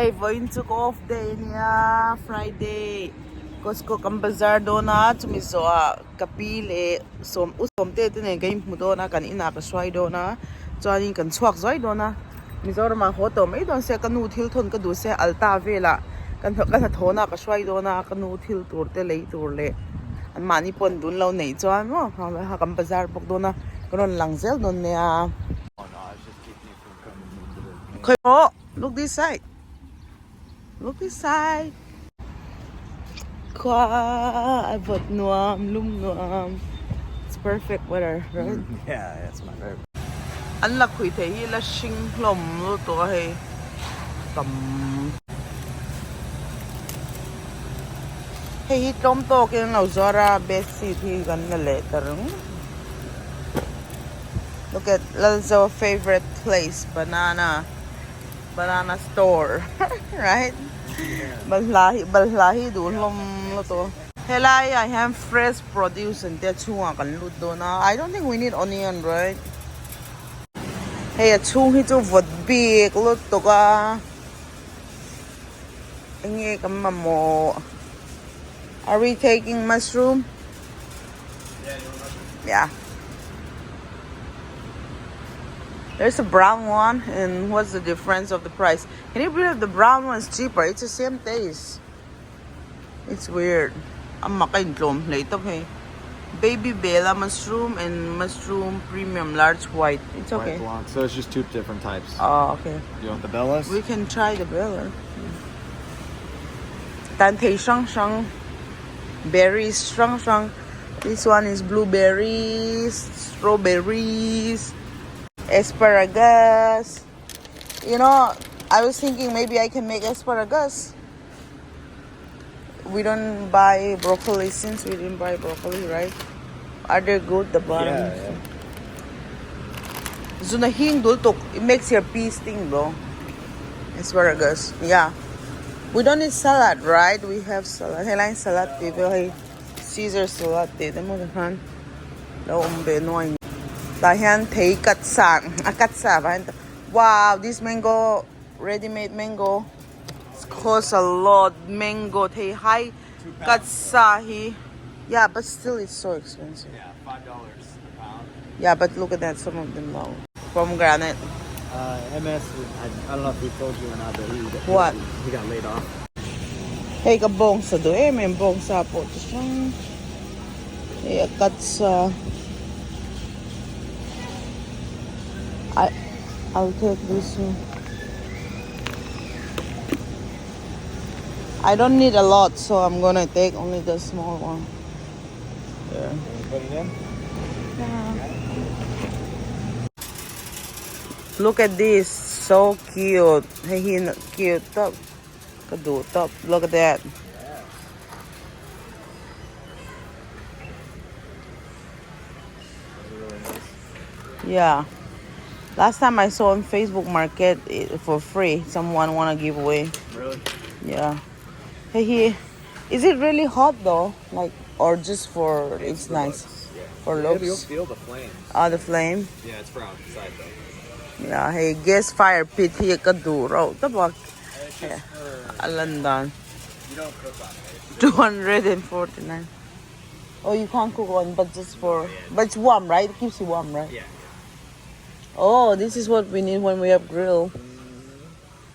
Hei vawiin chu ka off day ania Friday Costco kan bazar dawn a chumi zawhah ka pi leh sawm u sawmte te nen kan inhmu dawn a kan inah ka hruai dawn a chuanin kan chhuak zuai dawn a Mizoramah haw tawh mai dawn se ka nu thil thawn ka duh se alta velah ka hnathawhna ka hruai dawn a ka nu thil tur te lei tur leh an mahni pawh an dun lo neih chuan maw kan bazar bawk dawn a ka rawn lang zel dawn nia. Look this side. Look this side. Khua a vawt nuam, lum nuam. It's perfect weather, right? Yeah, that's my favorite. An la khui thei hi la hring hlawm lutuk a hei. Tam. Hei hi tlawm tawkin an lo zuar a, bed sheet hi kan la leh ta ringawt. Look at Lalzo favorite place banana banana store right balhla hi balhla hi duh hlawm lutuk helai ah hian fresh produce an tia chhungah kan lut dawn a I don't think we need onion right hei a chhung hi chu vawt bik lutuk a enge kan mamawh are we taking mushroom. Yeah. There's a brown one, and what's the difference of the price? Can you believe the brown one is cheaper? It's the same taste. It's weird. Ang makain tlom late okay. Baby Bella mushroom and mushroom premium large white. It's okay. White blonde. So it's just two different types. Oh, okay. You want the Bellas? We can try the Bella. Tan thei hrang hrang berries hrang hrang this one is blueberries strawberries asparagus you know I was thinking maybe I can make asparagus we don't buy broccoli since we didn't buy broccoli right are they good the bottom Yeah, yeah. Zuna hing dul tuk it makes your pee sting bro asparagus yeah we don't need salad right we have salad helai salad tih vel hei Caesar salad tih te maw tikhan lo awm ve nuai tah hian thei cut sa a cut sa vah hian wow this mango ready made mango it's cost a lot mango thei hai cut sa hi yeah but still it's so expensive Yeah, $5 a pound. yeah but look at that some of them low pomegranate Uh, MS, I, I don't know if he told you or not, but he, What? he got laid off. Hei ka bawngsa duh em em bawngsa pawh chi hrang hei a cut sa I I'll take this one I don't need a lot so I'm gonna take only the small one there Put it in? Yeah. Look at this, so cute. Hei hi cute tawp. Ka duh tawp. Look at that. Yeah. Last time I saw on Facebook Market it, for free. Someone wanna give away. Really? Yeah. Hei hi is it really hot though? Like or just for it's, for nice. looks, yeah. For Yeah, looks. You'll feel the flames. Ah, the flame. Yeah, it's for outside though. Yeah, hei gas fire pit hi ka duh reuh tawp a. It's just for A lan dan. you don't cook on it. It's 249. Oh, you can't cook on, but just for but it's warm, right? It keeps you warm, right? yeah. Oh, this is what we need when we have grill.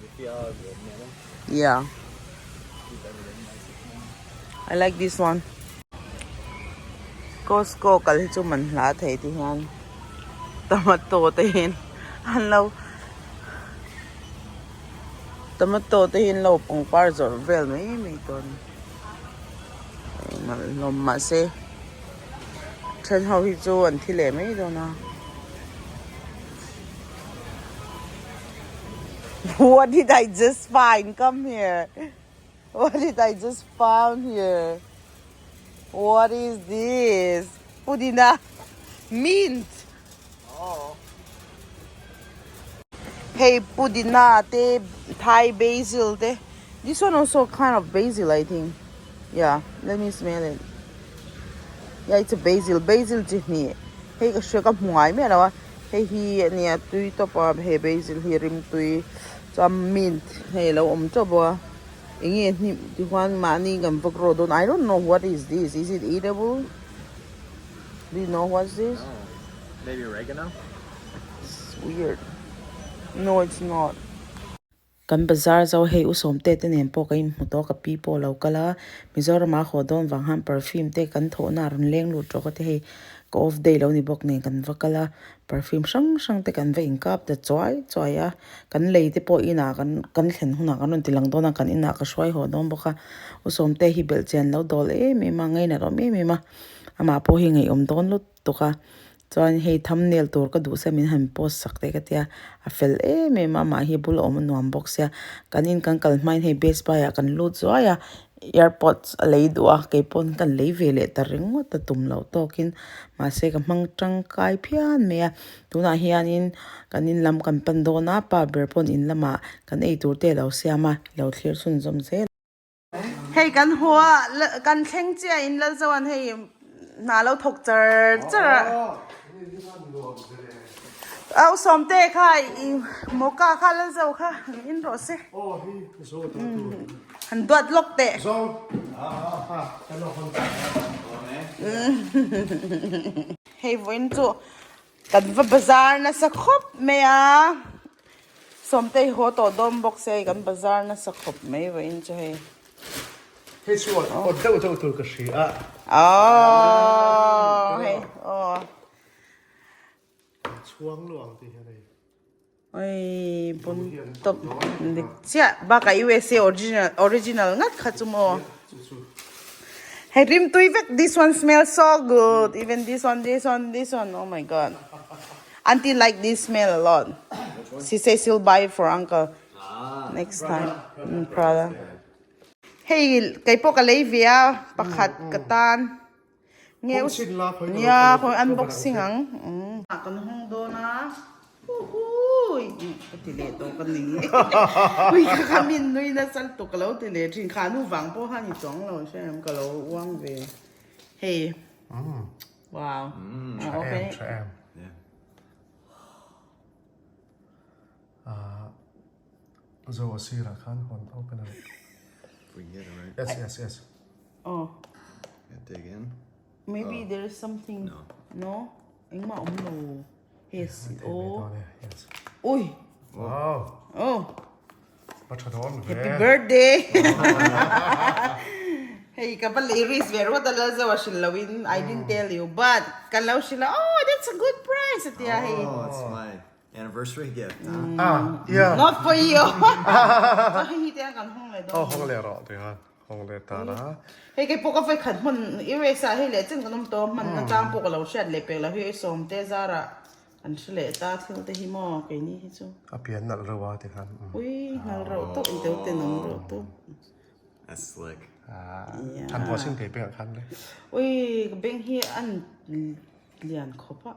You feel all good, man. Yeah, Keep everything nice and clean. I like this one. Costco kal hi chu man hla thei ti hian tomato te hi an lo tomato te hi an lo pangpar zawrh vel mai mai tawh a ni engmah hlawm mahse then ho hi chu an thi leh mai dawn a. What did I just find? Come here. What did I just found here? What is this? Pudina. Mint. Oh. Hey, pudina te, Thai basil te. This one also kind of basil, I think. Yeah, let me smell it. Yeah, it's a basil. Basil chi hnih. Hei ka hria ka hmu ngai miah lo a. Hei hi a nia tui tawp a, he basil hi rimtui. Chuan mint hei alo awm teuh bawk a eng nge hnim tichuan mahni kan va grow dawn I don't know what is this is it eatable do you know what's this Maybe oregano? It's weird no it's not. Kan bazar zo hei u Sawmte te nen pawh ka inhmu tawh ka pi pawh a lo kal a, Mizoram ah haw dawn vang khan perfume te kan thawhna a rawn leng lut rawk a te hei ka off day lo ni bawk nen kan va kal a, perfume hrang hrang te kan va inkap ta chuai chuai a, kan lei te pawh inah kan kan thlen hunah kan rawn ti lang dawn a, kan inah ka hruai haw dawn bawk a, u Sawmte hi belhchian lo dawl em em a, ngainat awm em em a, amah pawh hi ngaihawm dawn lut tuk a. Chuan hei thumbnail tur ka duh se min han post sak teh ka tia a fel em em a amah hi a bula awm a nuam bawk sia kan in kan kal hmain hei best buy ah kan lut zuai a airpods a lei duh a keipawn kan lei ve leh ta ringawt a tum loh tawkin mahse ka hmang tangkai phian mai a tunah hianin kan in lam kan pan dawn a pa ber pawn in lamah kan eitur te a lo siam a i lo thlir chhunzawm zel. Hei kan haw a kan thleng chiah in Lalzoan hei hna lo thawk char char a. Au Sawmte kha i mocha kha Lalzo kha han in rawh se. Han duat lawk teh. Hei vawiin chu Kan va bazar nasa khawp mai a, Sawmtei haw tawh dawn bawk se hei kan bazar nasa khawp mai vawiin chu hei. Hei chu awt deuh deuh tur ka hria a. Aww hei aw. Chhuang luang tih hian hei. Oi bon top dik chiah bakah USA original original ngat kha chu maw. Hei rim tui vek this one smells so good even this one this one this one oh my god aunty like this smell a lot she says she'll buy it for uncle next time Prada hei keipawh ka lei ve a pakhat ka tan. Nge u nia khawi unboxing ang kan hawng dawn a huhui ka ti leh tawh ka ning ui ka kha min nui nasa lutuk ka lo ti leh thin kha nu vang pawh khan i chuang lo hre em ka lo uang ve hei wow tha em tha em zo a sirah khan hawn open a yes yes yes Oh. Dig in. Maybe oh. there is something. No. No? Engmah awm lo. Yes. Oh. Yes. Ui. Wow. Oh. Happy birthday. Hey, ka pa lei risk ve ro ta la zo a hrilh lo in I didn't tell you but kan lo hrilh oh that's a good price atia hei. Oh, it's my Anniversary gift, huh? Ah, yeah. Not for you. So hei hi te kan hawng leh dawn. Oh, hawng leh rawh ti khan. Hawng leh ta la. Hei kei pawh ka vawi khat hman US ah hei leh chen kan awm tawh hman na tlang pawh ka lo hriat leh pek lo hi sawm te zar ah kan hre leh ta thil te hi maw keini hi chu. A pian nalh reuh a ti khan. Ui nalh reuh tawp in teu ten awm reuh tawp. That's slick. Ah, an buah sin thei pek ah khan le. Ui ka beng hi an lian khawp a.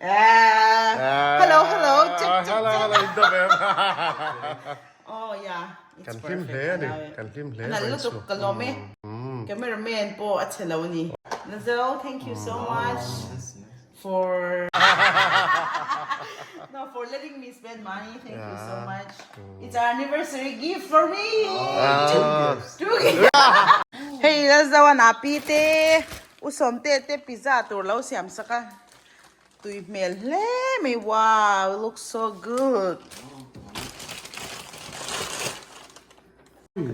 Hello hello check check Hello hello in dawp em. Oh yeah it's Kan hlim perfect hle a ni kan hlim hle mai chu. Ka lawm e cameraman pawh a che lo a ni. Nazo thank you so much for no for letting me spend money thank you so much it's our anniversary gift for me two gifts hei Lalzoa na pi te u Sawmte te pizza tur lo siam sak a. Tui hmel hle mai wow it looks so good.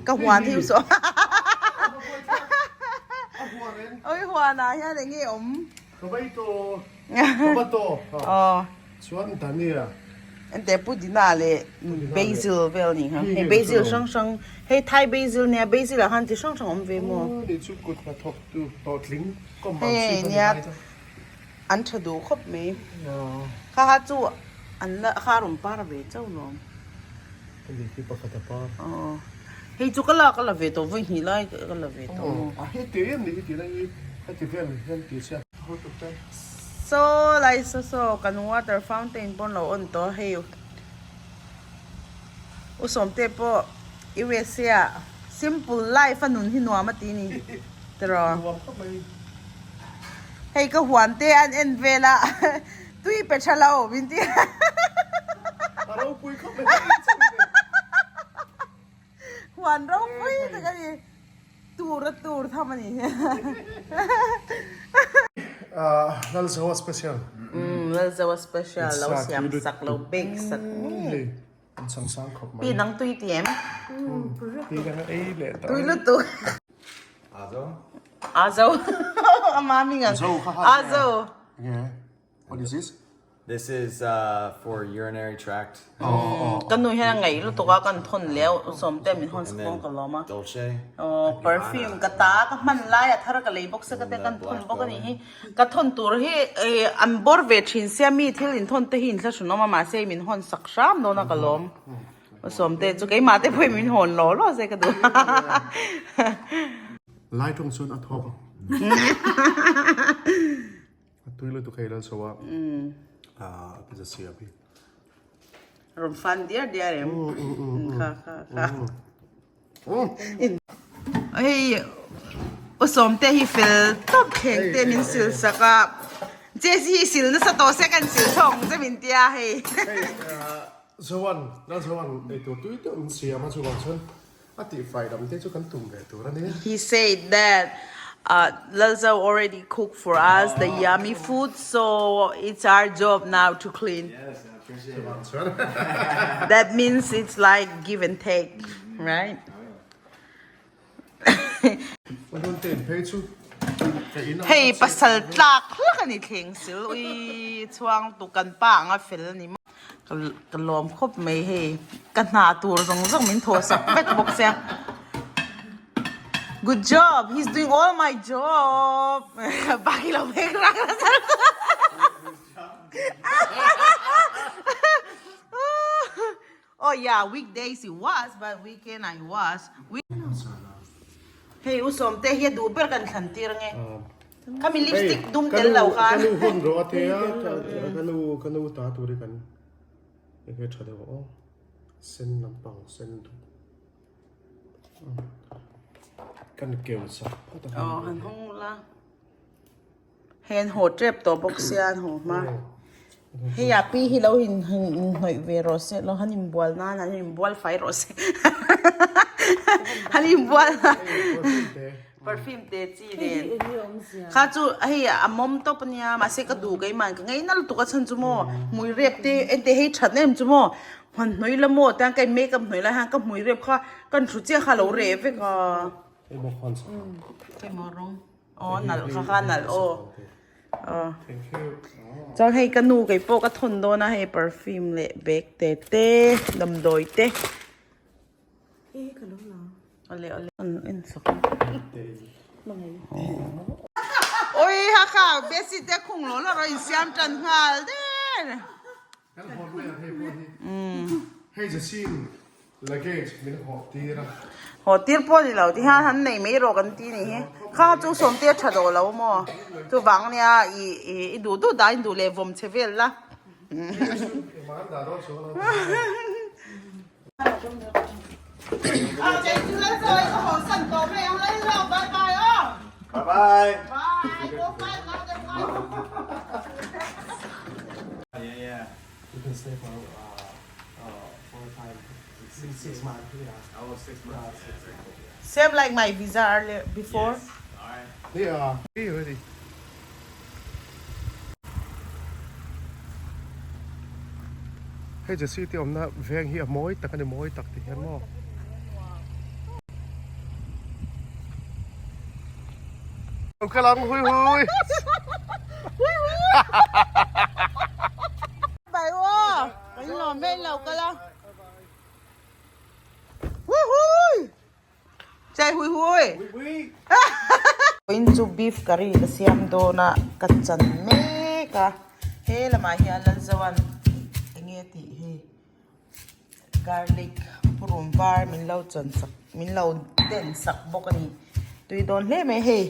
Ka huan hi so. Oi huan ah hian enge awm. Tomato. Tomato. Oh. Chuan dhania. Ente pudina leh basil vel ni kha. Hei basil hrang hrang hei Thai basil nia basil ah khan chi hrang hrang awm ve maw. Ni chu kut hnathawk tu hlawhtling kawm ang Hei chi kha ni nia ngai ta. An tha duh khawp mai. Kha ha chu an la kha a rawn par ve chauh lawm. A ni khi pakhat a par. Aw. Hei chu ka la ka la ve tawh vawi hnih lai ka la ve tawh maw. A heti em ni heti lai hi heti vel hian ti se. Saw lai saw saw kan water fountain pawh an lo on tawh a hei U Sawmte pawh USA ah simple life a nun hi nuam a ti ni tiraw. Nuam khawp mai. Hei ka huan te an en vel a tui pe tha lo min ti a. A ropui khawp mai hei chu ni. Huan ropui tak a ni. Tur a tur tham a ni. Lalzoa special. Lalzoa special lo siam sak lo bake sak ngei. An chang sang khawp mai. Pi nang tui ti em? Pi nang ei leh ta. Tui lutuk. Azo. Azo. A mami ngang. Azo kha ha. Azo. Yeah. What is this? This is uh, for urinary tract. Ka nu hian a ngaih lutuk a kan thawn leu sawm te min hawn sak dawn ka lawm a. Dolce. Aw perfume ka ta ka hman lai a thar ka lei bawk se ka te kan thawn bawk a nih hi. Ka thawn tur hi an bawr ve thin sia mi thil in thawn te hi in thlahrun awm a mahse min hawn sak hram dawn a ka lawm. Sawm te chu keimah te pawhin min hawn law law se ka duh. Lai tawng chuan a thawk. A tui lutuk hei lal chho a pizza siam hi. Rawn fan diar diar em? Kha kha kha. Hei Usawm te hi fel tawp thleng te min sil sak a. Jesse hi sil nasa tawh se kan sil thawk ang che min tia hei. Hei Zoan, lal Zoan eitur tui deuh min siam a chuvang chuan A tihfai lam te chu kan tum ve tur a ni. He said that Lalzo already cooked for us the yummy food so it's our job now to clean. Yes, I appreciate it. That means it's like give and take, right? Hei pasal tlak hlak a ni thleng sil ui chhuang tu kan pa anga fel a ni maw. Ka lawm khawp mai hei ka hna tur zawng zawng min thaw sak vek bawk sia good job he's doing all my job baki lo vek rak oh yeah weekdays he was but weekend I was hei u sawmte hi a duh ber kan thlan tir ange. Khami lipstick dum tel lo khan. Ka nu hun rawh a te a, ka nu ka nu ta tur hi kan enge tha deuh aw sen lampang sen duh kan keu sak phawt a. Aw han hawng la. Hei an haw tep tawh bawk sia an haw hma. Hei a pi hi lo in hnawih ve rawh se lo han inbual nan han inbual fai rawh se han inbual perfume te chi nen kha chu hei a mawm tawp ania mahse ka duh keimah ka ngei nal tuk a chhan chu maw hmui rep te ente hei that em chu maw han hnawih la maw tiang ka in makeup hnawih lai hian ka hmui rep kha kan thu chiah kha a lo reh vek a hei maw rawng aw nalh kha kha nalh aw. Chuan hei ka nu kei pawh ka thawn dawn a hei perfume leh bag te te damdawi te awle awle an en sak oi ha kha besi te khung lo lo rawh insiam tan nghal der. Kan hawn mai ang hei pawh hi. Hei Jessie luggage min hawh tir a. Hawh tir pawh ni lo ti hian han nei mai rawh kan ti ni hi. Kha chu sawmte a tha dawh lo maw? Chuvang nia i i duh duh dah in duh leh vawm che vel la. Engmah an dah dawn chuang lo. Bye bye. Yeah yeah. You can stay for uh, uh, for a time six, six months. Yeah. Oh, 6 months. Yeah, very cool. Same like my visa earlier before. Yes. All right. Yeah. Ready. Hei Jessie te awmna veng hi a mawi tak a ni mawi tak ti hian maw. Lo kal ang hui hui. Bai aw kan lawm vel lo kal a. Hui hui. Chai hui hui. In chu beef curry ka siam dawn a ka chan mek a he lamah hian Lalzoan enge tih hi garlic purum var min lo chan sak min lo den sak bawk a ni tui dawn hle mai hei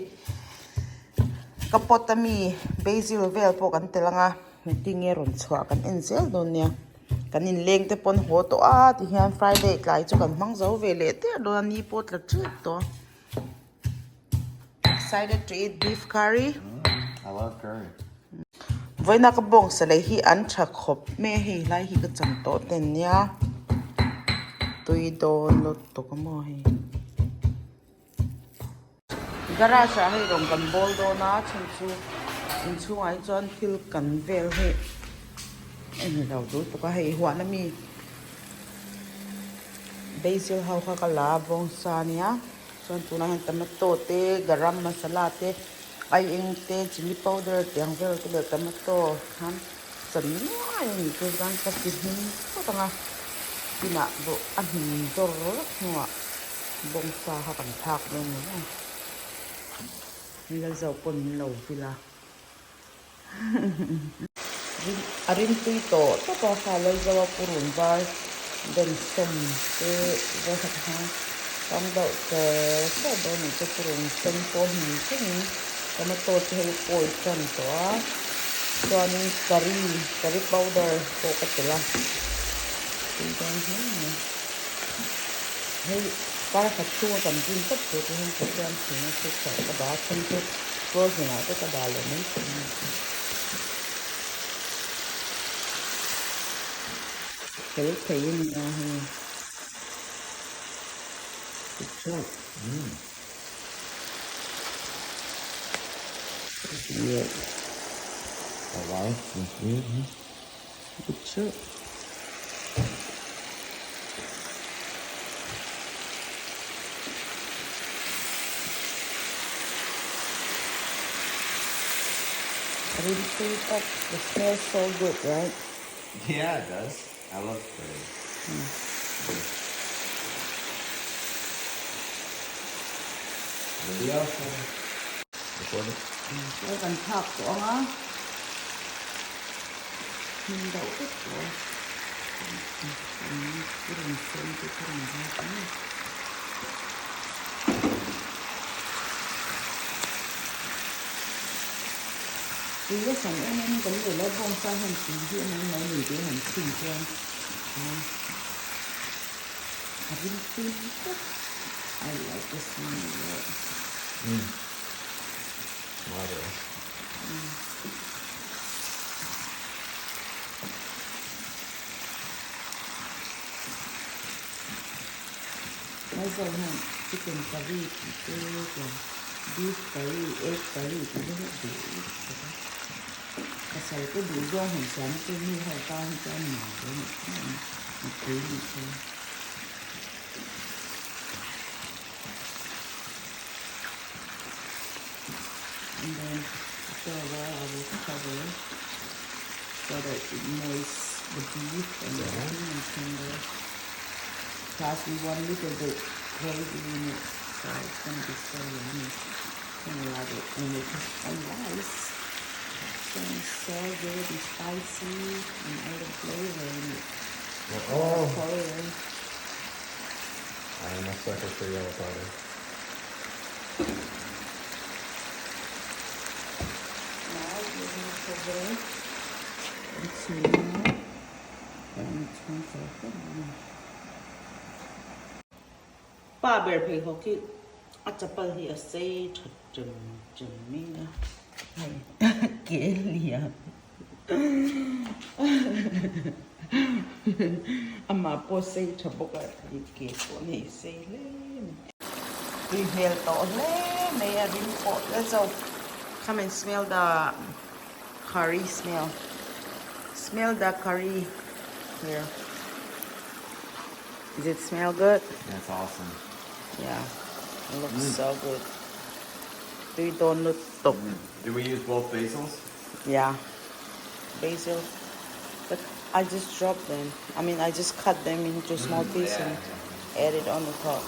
ka pot ami basil vel pawh kan tel ang a meeting e rawn chhuah kan en zel dawn nia. Kan inleng te pawn haw tawh a ti hian Friday tlai chu kan hmang zo ve leh der dawn a ni pawh tla tep tawh a. Excited to eat beef curry? I love curry. Vawiina ka bawngsa lei hi an tha khawp mai a hei lai hi ka chan tawh te an nia tui dawn lutuk a maw hei. Garage ah hei rawn kan bawl dawn a chhan chu inchhungah hi chuan thil kan vel hi a ni lo lutuk a hei huan ami basil ho kha ka la a bawngsa ania chuan tunah hian tomato te garam masala te aieng te chilli powder tih ang vel te leh tomato khan chan nuai a nih chu chuan ka ti hming phawt ang a inah pawh a hmin zawr vek hnuah bawngsa kha kan thlak dawn ni maw ni la zauh pawn min lo vil a a rimtui tawh tawp a kha Lalzoa purun var den sawm te vel kha tam deuh cher cher dawn a ni chu purun sen pawh hmin thlengin tomato te hei kawi tan tawh a chuanin curry curry powder pawh ka telh a tui dawn hle mai hei kar khat chhunga kan rin tawp tur te hian ka siam thin a fridge ah ka dah a then chu frozen ah te ka dah leh mai thin a ni. Fel thei a ni a hei tichuan The smells so good, right? Yeah, it does. I love curry. Mm. It'll be awesome. Record it. Kan thlak tawh ang a. Hmin deuh vek tawh a. Kan rawn sen te ka rawn zat ang a. Tui a hran em em kan nei lo bawngsa hian tui hi a mai mai ni tih a han chhin chuan a rim tui tawp. I like this one a lot. Mm. Water. Aizawl hian chicken curry tih te chuan beef curry, egg curry tih te hi duh lutuk a. Pasal te duh zawng han siam chu mi ho tan hi chuan nuam ve a nih em a, mipui nih chuan. And then after a while I will cover so that it moist the beef and everything and tender. Plus we want little bit gravy in it, so it's gonna be so yummy. Gonna love it. And with some rice, it's gonna be so good and spicy and all the flavor in it. Oh. Korean. I am a sucker for yellow powder. Now we're gonna cover and and Pa ber pheikhawk hi a chapal hi a sei tha chem chem mai a hei ke lian amah pawh sei tha bawk a ke pawh nei sei hle mai. Tui hmel tawh hle mai a rim pawh let's go come and smell the curry smell smell the curry here. Does it smell good? That's awesome. Yeah, it looks mm. so good. Tui dawn lutuk. Mm. Do we use both basils? Yeah, basil. But I just drop them. I mean, I just cut them into small mm, pieces yeah. and add it on the top.